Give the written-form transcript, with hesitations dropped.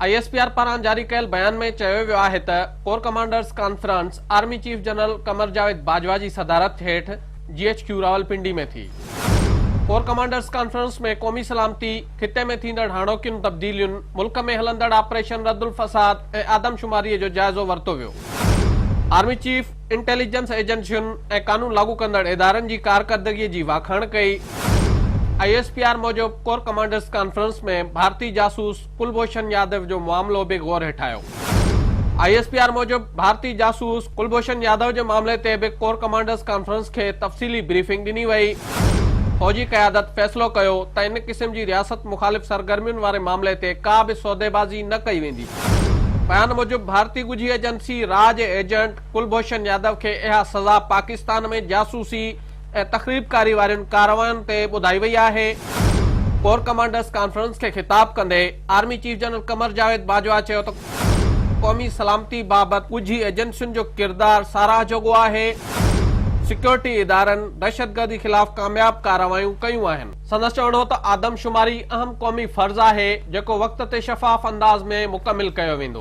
I S P R پاران جاري ڪيل بيان ۾ چيو ويو آهي ته corps commanders conference army chief general Qamar Javed Bajwa جي صدارت هيٺ جي ايڇ ڪيو راولپنڊي ۾ ٿي. ڪور ڪمانڊرز ڪانفرنس ۾ قومي سلامتي، خطي ۾ ٿيندڙ هاڻوڪين تبديلين، ملڪ ۾ هلندڙ آپريشن ردالفساد ۽ آدمشماري جو جائزو ورتو ويو. آرمي چيف انٽيليجنس ايجنسين ۽ قانون لاڳو ڪندڙ ادارن جي ڪارڪردگي جي واکاڻ ڪئي. I S P R موجب ڪور ڪمانڊرز ڪانفرنس ۾ ڀارتي جاسوس ڪلڀوشن يادو جو معاملو به غور هيٺ آيو. I S P R موجب ڀارتي جاسوس ڪلڀوشن يادو جي معاملي تي به ڪور ڪمانڊرز ڪانفرنس کي تفصيلي بريفنگ ڏني وئي. فوجي قيادت فيصلو ڪيو ته ان قسم جي رياست مخالف سرگرمين واري معاملي تي ڪا به سوديبازي نه ڪئي ويندي. بيان موجب ڀارتي ڳجهي ايجنسي را جي ايجنٽ ڪلڀوشن يادو کي اها سزا پاڪستان ۾ جاسوسي ۽ تخريبڪاري وارين ڪاررواين تي ٻڌائي وئي آهي. ڪور ڪمانڊرز ڪانفرنس کي خطاب ڪندي army chief general Qamar Javed Bajwa چيو ته قومي سلامتي بابت ڳجهي ايجنسين جو ڪردار ساراهه جوڳو آهي، سيڪيورٽي ادارن دهشتگردي خلاف ڪامياب ڪارروايون ڪيون آهن. سندس چوڻ هو ته آدمشماري اهم قومي فرض آهي جيڪو وقت تي شفاف انداز ۾ مڪمل ڪيو ويندو.